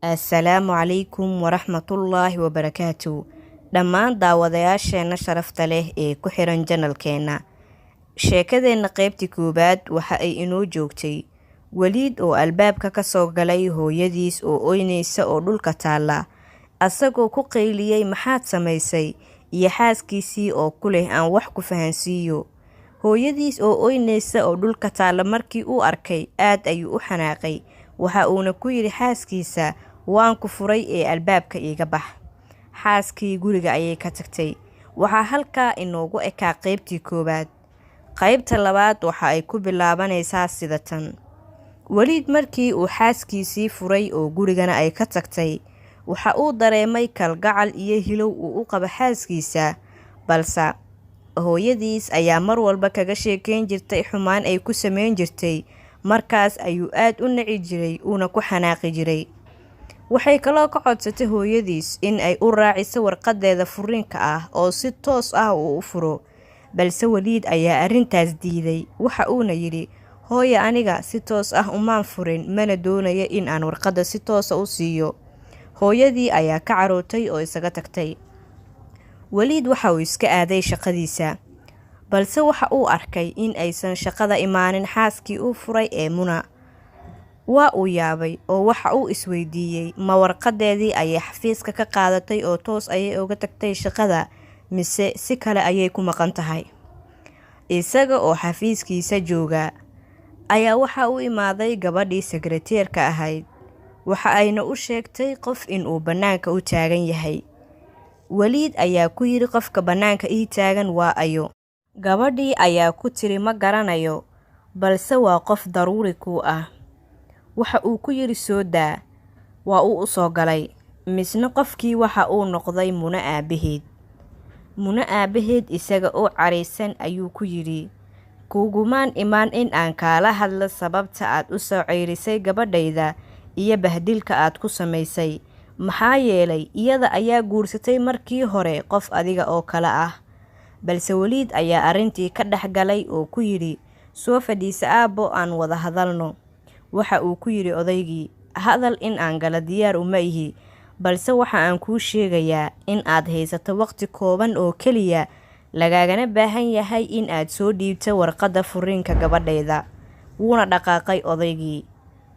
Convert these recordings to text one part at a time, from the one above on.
Assalaamu calaykum waraxmatullaahi wabarakaatu. Dhammaan daawadayaasheena sharafta leh ee ku xiran janalkeena. Sheekadeenna qaybtii koowaad waxa ay inoo joogtay Waliid oo albaabka ka soo galay hooyadiis oo oynaysa oo dhulka taalla, asagoo ku qayliyey maxaad samaysay, iyo xaaskiisii oo ku leh aan wax ku fahansiiyo. Hooyadiis oo oynaysa oo dhulka taalla markii uu arkay aad ayuu u xanaaqay, waxa uuna ku yidhi xaaskiisa waan ku furay ee albaabka iiga bax. Xaaskii guriga ayay ka tagtay. Waxaa halkaa inoogu ekaa qaybtii koowaad. Qaybta labaad waxa ay ku bilaabanaysaa sida tan. Waliid markii uu xaaskiisii furay oo gurigana ay ka tagtay, waxa uu dareemay kalgacal iyo hilow uu u qabo xaaskiisa, balse hooyadiis ayaa mar walba kaga sheekeyn jirtay xumaan ay ku sameyn jirtay, markaas ayuu aad u nici jiray uuna ku xanaaqi jiray. Waxay kaloo ka codsatay hooyadiis in ay u raaciso warqadeeda furiinka ah oo si toos ah uu u furo, balse Waliid ayaa arrintaas diiday, waxa uuna yidhi hooyo aniga si toos ah umaan furin, mana doonayo in aan warqadda si toosa u siiyo. Hooyadii ayaa ka carootay oo isaga tagtay. Waliid waxa uu iska aaday shaqadiisa, balse waxa uu arkay in aysan shaqada imaanin xaaskii uu furay ee Muna. Waa uu yaabay oo waxa uu isweydiiyey ma warqadeedii ayay xafiiska ka qaadatay oo toos ayay uga tagtay shaqada, mise si kale ayay ku maqan tahay. Isaga oo xafiiskiisa jooga ayaa waxa u imaaday gabadhii sekreteerka ahayd, waxa ayna u sheegtay qof in uu bannaanka u taagan yahay. Waliid ayaa ku yidhi qofka bannaanka ii taagan waa ayo. Gabadhii ayaa ku tiri ma garanayo, balse waa qof daruuri kuu ah. Waxa uu ku yidhi soo daa. Waa uu u soo galay, misna qofkii waxa uu noqday Muna aabaheed. Muna aabaheed isaga oo caraysan ayuu ku yidhi kugumaan imaan in aan kaala hadlo sababta aad u soo ceyrisay gabadhayda iyo bahdilka aad ku samaysay, maxaa yeelay iyada ayaa guursatay markii hore qof adiga oo kale ah. Balse Waliid ayaa arrintii ka dhex galay oo ku yidhi soo fadhiisa aabbo aan wada hadalno. Waxa uu ku yidhi odaygii hadal in aan gala diyaar uma ihi, balse waxa aan kuu sheegayaa in aad haysato waqti kooban oo keliya, lagaagana baahan yahay in aad soo dhiibto warqadda furiinka gabadhayda. Wuuna dhaqaaqay odaygii.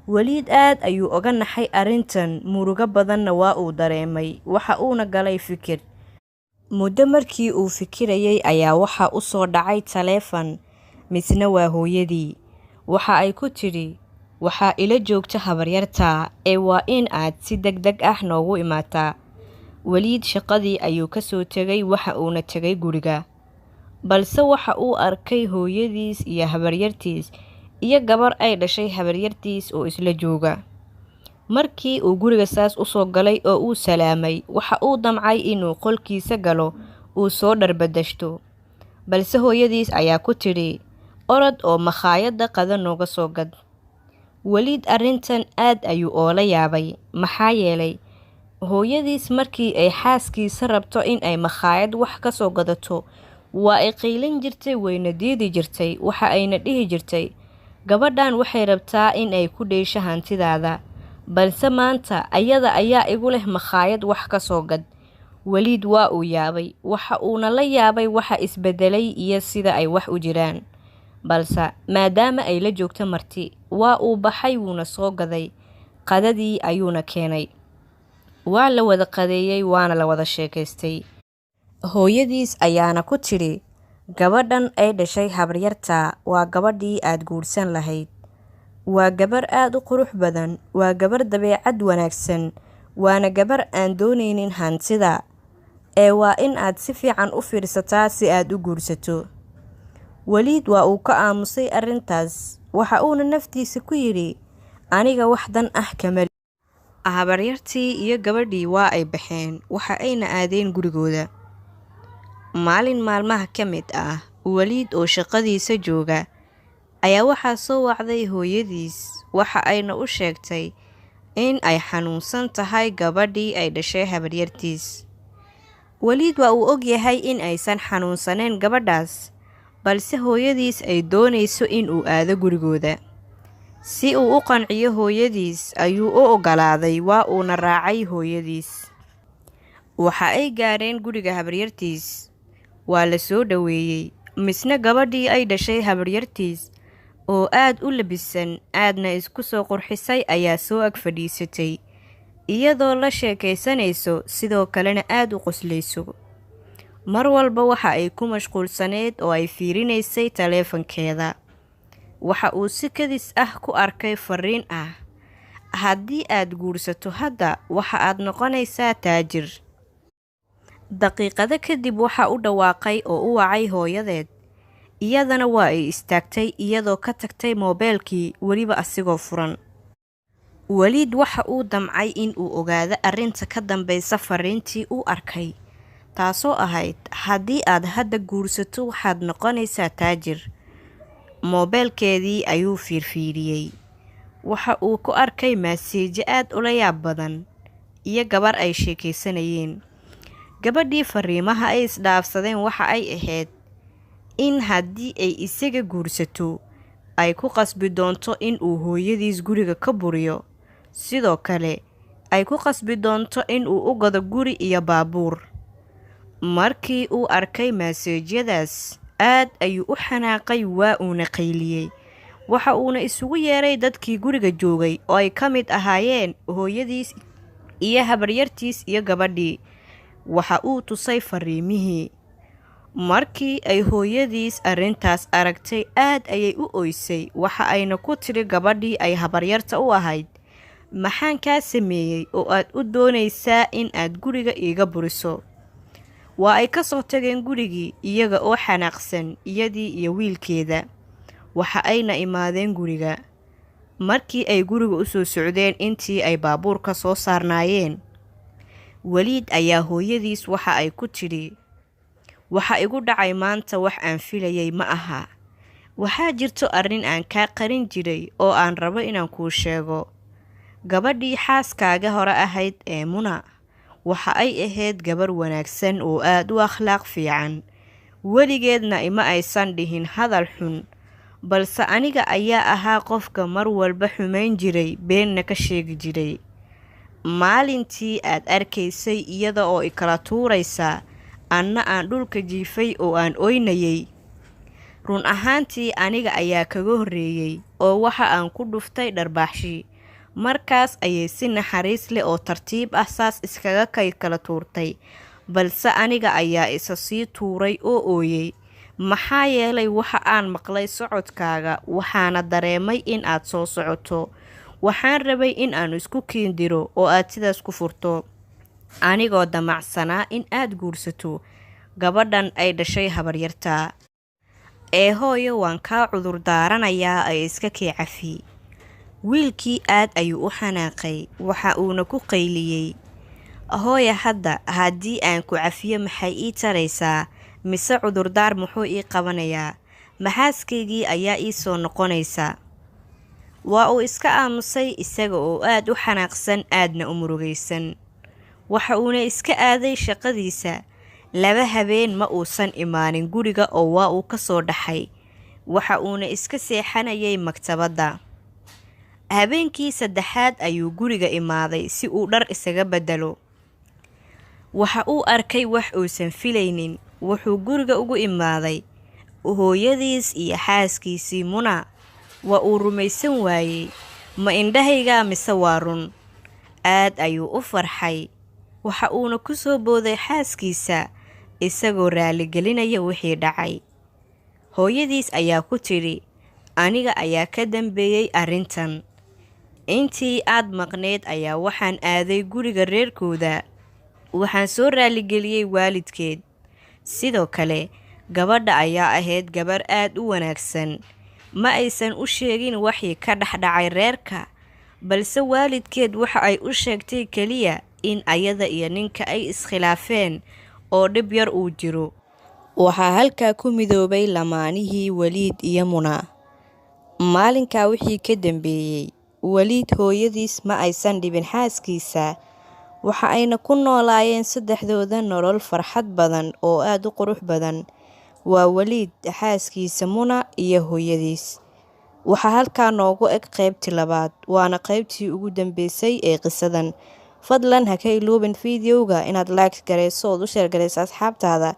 Waliid aad ayuu uga naxay arrintan, murugo badanna waa uu dareemay, waxa uuna galay fikir. Muddo markii uu fikirayay ayaa waxa u soo dhacay taleefan, misna waa hooyadii. Waxa ay ku tidhi waxaa ila joogta habaryarta ee waa in aad si degdeg ah noogu imaataa. Waliid shaqadii ayuu ka soo tegay, waxa uuna tegay guriga, balse waxa uu arkay hooyadiis iyo habaryartiis iyo gabar ay dhashay habaryartiis oo isla jooga. Markii uu guriga saas u soo galay oo uu salaamay, waxa uu damcay inuu qolkiisa galo uu soo dharbadashto, balse hooyadiis ayaa ku tidhi orod oo makhaayadda qada nooga soo gad. Waliid arrintan aad ayuu oola yaabay, maxaa yeelay hooyadiis markii ay xaaskiisa rabto in ay makhaayad wax ka soo gadato waa ay qaylin jirtay, wayna diidi jirtay, waxa ayna dhihi jirtay gabadhan waxay rabtaa in ay ku dheesho hantidaada, balse maanta ayada ayaa igu leh makhaayad wax ka soo gad. Waliid waa uu yaabay, waxa uuna la yaabay waxa isbedelay iyo sida ay wax u jiraan, balse maadaama ay la joogto marti waa uu baxay, wuuna soo gaday qadadii ayuuna keenay. Waa la wada qadeeyey, waana la wada sheekaystay. Hooyadiis ayaana ku tidhi gabadhan ay dhashay habaryarta waa gabadhii aad guursan lahayd. Waa gabar aad u qurux badan, waa gabar dabeecad wanaagsan, waana gabar aan doonaynin hantida, ee waa in aad si fiican u fiirsataa si aad u guursato. Waliid waa uu ka aamusay arrintaas, waxa uuna naftiisa ku yidhi aniga wax dan ah kama. Habaryartii iyo gabadhii waa ay baxeen, waxa ayna aadeen gurigooda. Maalin maalmaha ka mid ah, Waliid oo shaqadiisa jooga ayaa waxaa soo wacday hooyadiis, waxa ayna u sheegtay in ay xanuunsan tahay gabadhii ay dhashay habaryartiis. Waliid waa uu ogyahay in aysan xanuunsaneyn gabadhaas, balse hooyadiis ay doonayso in uu aado gurigooda. Si uu u qanciyo hooyadiis ayuu u oggolaaday, waa uuna raacay hooyadiis. Waxa ay gaareen guriga habaryartiis. Waa la soo dhoweeyey. Misna gabadhii ay dhashay habaryartiis oo aad u labisan aadna isku soo qurxisay ayaa soo ag fadhiisatay, iyadoo la sheekaysanayso, sidoo kalena aad u qoslayso. Mar walba waxa ay ku mashquulsaneyd oo ay fiirinaysay taleefankeeda. Waxa uu si kadis ah ku arkay fariin ah: haddii aad guursato hadda, waxa aad noqonaysaa taajir. Daqiiqado kadib waxa u dhawaaqay oo u wacay hooyadeed. Iyadana waa ay istaagtay iyadoo ka tagtay moobeelkii weliba asigoo furan. Waliid waxa uu damcay in uu ogaado arrinta ka dambaysa fariintii uu arkay, taasoo ahayd haddii aad hadda guursato waxaad noqonaysaa taajir. Moobeelkeedii ayuu fiirfiiriyey. Waxa uu ku arkay maaseejo aad ula yaab badan iyo gabar ay sheekaysanayeen. Gabadhii fariimaha ay isdhaafsadeen waxa ay ahayd in haddii ay isaga guursato ay ku qasbi doonto in uu hooyadiis guriga ka buriyo, sidoo kale ay ku qasbi doonto in uu u gado guri iyo baabuur. Markii uu arkay maaseejyadaas, aad ayuu u xanaaqay, waa uuna qayliyey. Waxa uuna isugu yeeray dadkii guriga joogay oo ay ka mid ahaayeen hooyadiis iyo habaryartiis iyo gabadhii. Waxa uu tusay fariimihii. Markii ay hooyadiis arrintaas aragtay, aad ayay u ooysay. Waxa ayna ku tidhi gabadhii ay habaryarta u ahayd: maxaan kaa sameeyey oo aad u doonaysaa in aad guriga iiga buriso? Waa ay ka soo tageen gurigii iyaga oo xanaaqsan, iyadii iyo wiilkeeda. Waxa ayna imaadeen guriga. Markii ay guriga u soo socdeen intii ay baabuurka soo saarnaayeen, Waliid ayaa hooyadiis waxa ay ku tidhi: waxa igu dhacay maanta wax aan filayay ma aha. Waxaa jirto arrin aan kaa qarin jiray oo aan rabo inaan kuu sheego. Gabadhii xaaskaaga hore ahayd ee Muna waxa ay ahayd gabar wanaagsan oo aad u akhlaaq fiican. Weligeedna ima aysan dhihin hadal xun, balse aniga ayaa ahaa qofka mar walba xumayn jiray, beenna ka sheegi jiray. Maalintii aad arkaysay iyada oo ikala tuuraysa, anna aan dhulka jiifay oo aan ooynayay. Run ahaantii aniga ayaa kaga horreeyay oo waxa aan ku dhuftay dharbaaxshi. Markaas ayay si naxariis leh oo tartiib ah saas iskaga kay kala tuurtay, balse aniga ayaa isa sii tuuray oo ooyay. Maxaa yeelay waxa aan maqlay socodkaaga, waxaana dareemay in aad soo socoto. Waxaan rabay in aan isku kiindiro oo aad sidaas ku furto, anigoo damacsanaa in aad guursato gabadhan ay dhashay habaryarta. Ee hooyo, waan kaa cudur daaranayaa ee iska kii cafi. Wiilkii aad ayuu u xanaaqay, waxa uuna ku qayliyey: hooya, hadda haddii aan ku cafiyo maxay ii taraysaa? Mise cudurdaar muxuu ii qabanayaa? Maxaaskaygii ayaa ii soo noqonaysa? Waa uu iska aamusay isaga oo aad u xanaaqsan, aadna u murugaysan. Waxa uuna iska aaday shaqadiisa. 2 habeen ma uusan imaanin guriga oo waa uu ka soo dhaxay. Waxa uuna iska seexanayay maktabadda. Habeenkii saddexaad ayuu guriga imaaday si uu dhar isaga beddelo. Waxa uu arkay wax uusan filaynin. Wuxuu guriga ugu imaaday hooyadiis iyo xaaskiisii Muna. Waa uu rumaysan waayey. Ma indhahayga mise waa run? Aad ayuu u farxay. Waxa uuna ku soo booday xaaskiisa isagoo raaligelinaya wixii dhacay. Hooyadiis ayaa ku tidhi: aniga ayaa ka dambeeyay arrintan. Intii aad maqneyd ayaa waxaan aaday guriga reerkooda. Waxaan soo raaligeliyey waalidkeed. Sidoo kale, gabadha ayaa ahayd gabar aad u wanaagsan. Ma aysan u sheegin waxii ka dhex dhacay reerka, balse waalidkeed waxa ay u sheegtay kaliya in ayada iyo ninka ay iskhilaafeen oo dhib yar uu jiro. Waxaa halkaa ku midoobay lamaanihii Waliid iyo Muna. Maalinkaa wixii ka dambeeyay, Waliid hooyadiis ma aysan dhibin xaaskiisa. Waxa ayna ku noolaayeen saddexdooda nolol farxad badan oo aad u qurux badan. Waa Waliid, xaaskiisa Muna iyo hooyadiis. Waxaa halkaa noogu eg qaybtii labaad, waana qaybtii ugu dambeysay ee qisadan. Fadlan ha ka iloobin fiidiyowga inaad like garayso ood u sheer garayso asxaabtaada.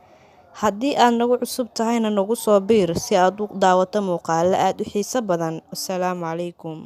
Haddii aad nagu cusub tahayna nagu soo biir si aad u daawato muuqaalo aada u xiiso badan. Wasalaamu calaykum.